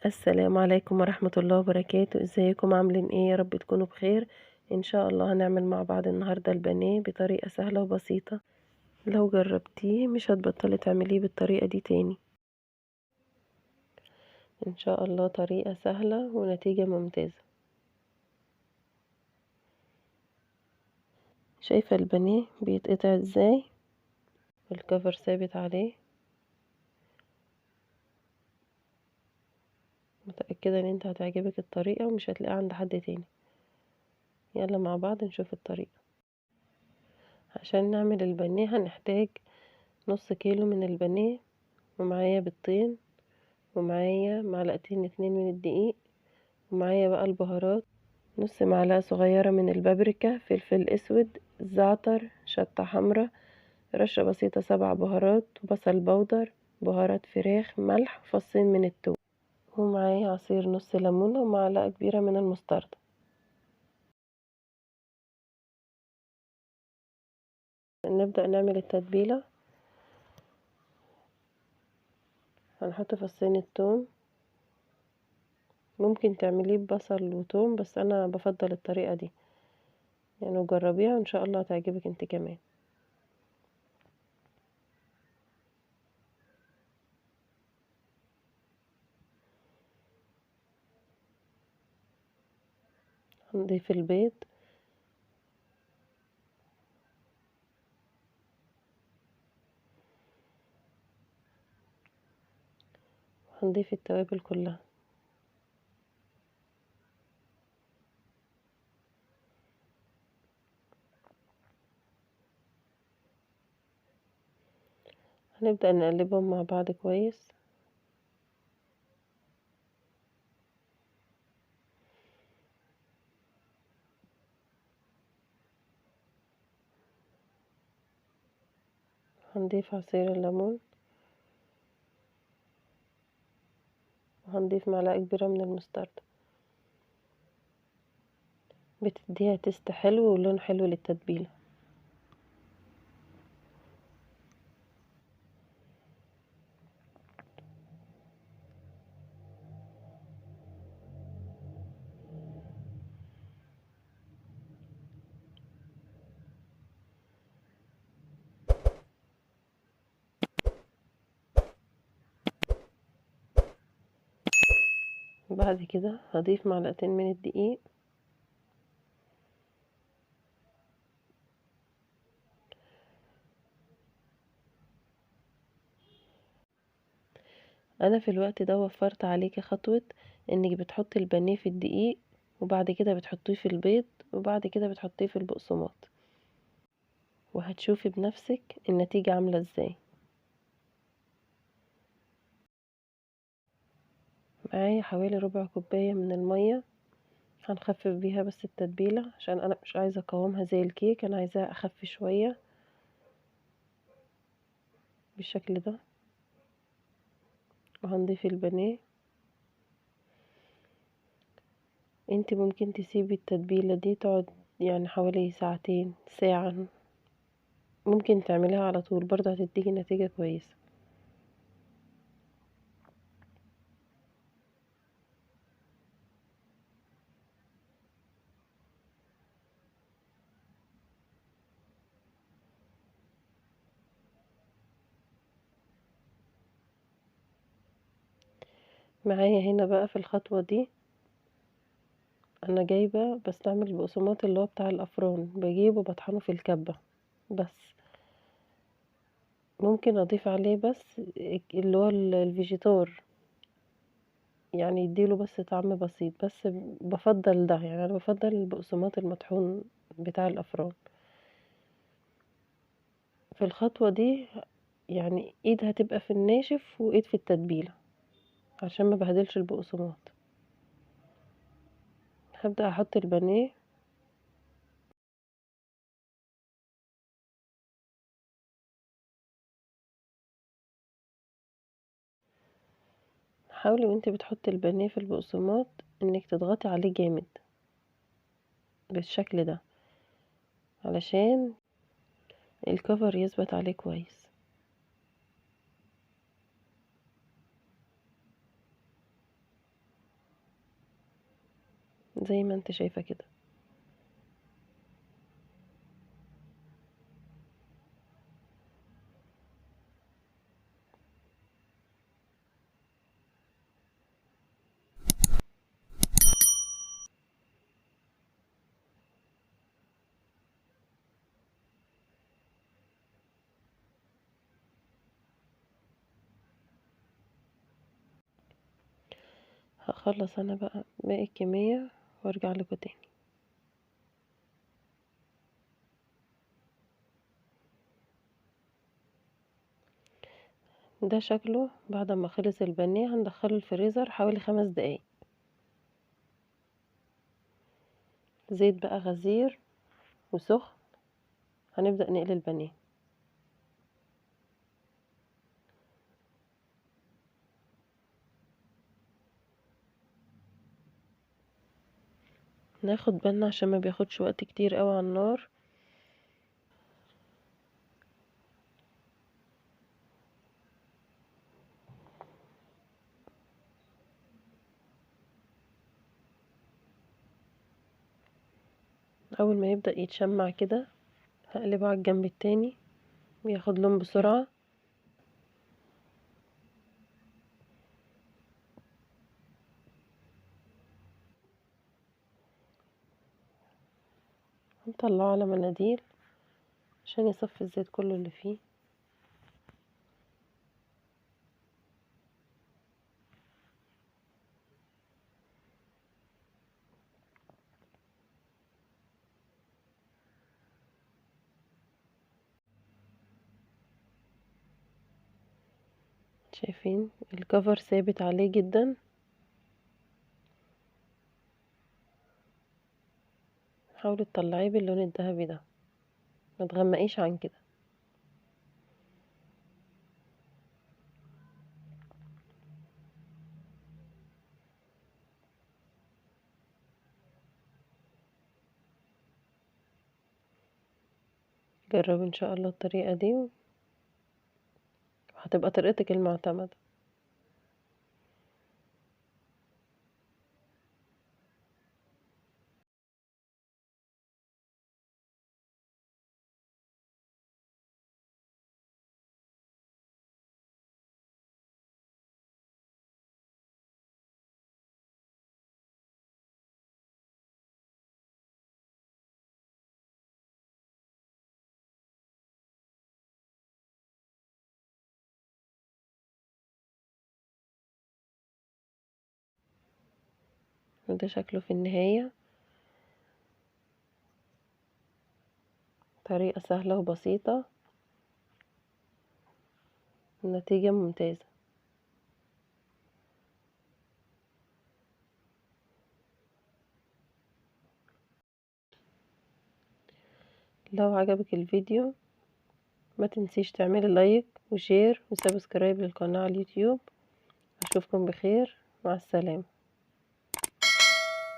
السلام عليكم ورحمة الله وبركاته. ازيكم عاملين ايه؟ يا رب تكونوا بخير ان شاء الله. هنعمل مع بعض النهاردة البانيه بطريقة سهلة وبسيطة، لو جربتيه مش هتبطلي تعمليه بالطريقة دي تاني ان شاء الله. طريقة سهلة ونتيجة ممتازة. شايفة البانيه بيتقطع ازاي والكفر ثابت عليه؟ متأكدة ان انت هتعجبك الطريقة ومش هتلاقيها عند حد تاني. يلا مع بعض نشوف الطريقة. عشان نعمل البانيه هنحتاج نص كيلو من البانيه، ومعايا بيضتين، ومعايا معلقتين 2 من الدقيق، ومعايا بقى البهارات، نص معلقة صغيرة من البابريكا، فلفل اسود، زعتر، شطة حمراء، رشة بسيطة 7 بهارات، وبصل بودر، بهارات فراخ، ملح، فصين من التوم، ومعايا عصير نص ليمونة، ومعلقة كبيرة من المستردة. نبدأ نعمل التتبيلة. هنحط فصين التوم، ممكن تعمليه ببصل وتوم، بس انا بفضل الطريقة دي، يعني جربيها وان شاء الله هتعجبك انت كمان. هنضيف البيض، هنضيف التوابل كلها. هنبدأ نقلبهم مع بعض كويس. هنضيف عصير الليمون، وهنضيف معلقة كبيرة من المستردة، بتديها تيست حلو ولون حلو للتتبيلة. بعد كده هضيف معلقتين من الدقيق، انا في الوقت ده وفرت عليكي خطوة انك بتحطي البانيه في الدقيق، وبعد كده بتحطيه في البيض، وبعد كده بتحطيه في البقسماط، وهتشوفي بنفسك النتيجة عاملة ازاي. معايا حوالي ربع كوباية من المية، هنخفف بيها بس التتبيلة عشان انا مش عايزة اقاومها زي الكيك، انا عايزاها اخف شوية بالشكل ده. وهنضيف البانيه. انت ممكن تسيبي التتبيلة دي تقعد يعني حوالي ساعتين، ساعة، ممكن تعمليها على طول برضه هتديكي نتيجة كويسة. معايا هنا بقى في الخطوة دي انا جايبة بستعمل البقسماط اللي هو بتاع الافران، بجيبه وبطحنه في الكبة، بس ممكن اضيف عليه بس اللي هو الفيجيتار، يعني يديله بس طعم بسيط، بس بفضل ده، يعني انا بفضل البقسماط المطحون بتاع الافران. في الخطوة دي يعني ايد هتبقى في الناشف وايد في التتبيلة عشان ما بهدلش البقسماط. هبدأ احط البانيه، حاولي وانت بتحطي البانيه في البقسماط انك تضغطي عليه جامد بالشكل ده علشان الكفر يثبت عليه كويس. زي ما انت شايفة كده. هخلص انا بقى باقي الكمية وارجع لكم تاني. ده شكله بعد ما خلص البانيه. هندخله الفريزر حوالي 5 دقايق. زيت بقى غزير وسخن. هنبدأ نقلي البانيه. ناخد بالنا عشان ما بياخدش وقت كتير قوي على النار. اول ما يبدأ يتشمع كده هقلبه على الجنب التاني، بياخد لون بسرعة. نطلعه على مناديل عشان يصفي الزيت كله اللي فيه. شايفين الكفر ثابت عليه جدا. حاولي تطلعيه باللون الذهبي ده، ما تغمقيش عن كده. جربي ان شاء الله الطريقة دي وهتبقى طريقتك المعتمدة. وده شكله في النهاية. طريقة سهلة وبسيطة، النتيجة ممتازة. لو عجبك الفيديو ما تنسيش تعملي like و share و subscribe للقناة على اليوتيوب. اشوفكم بخير، مع السلامة.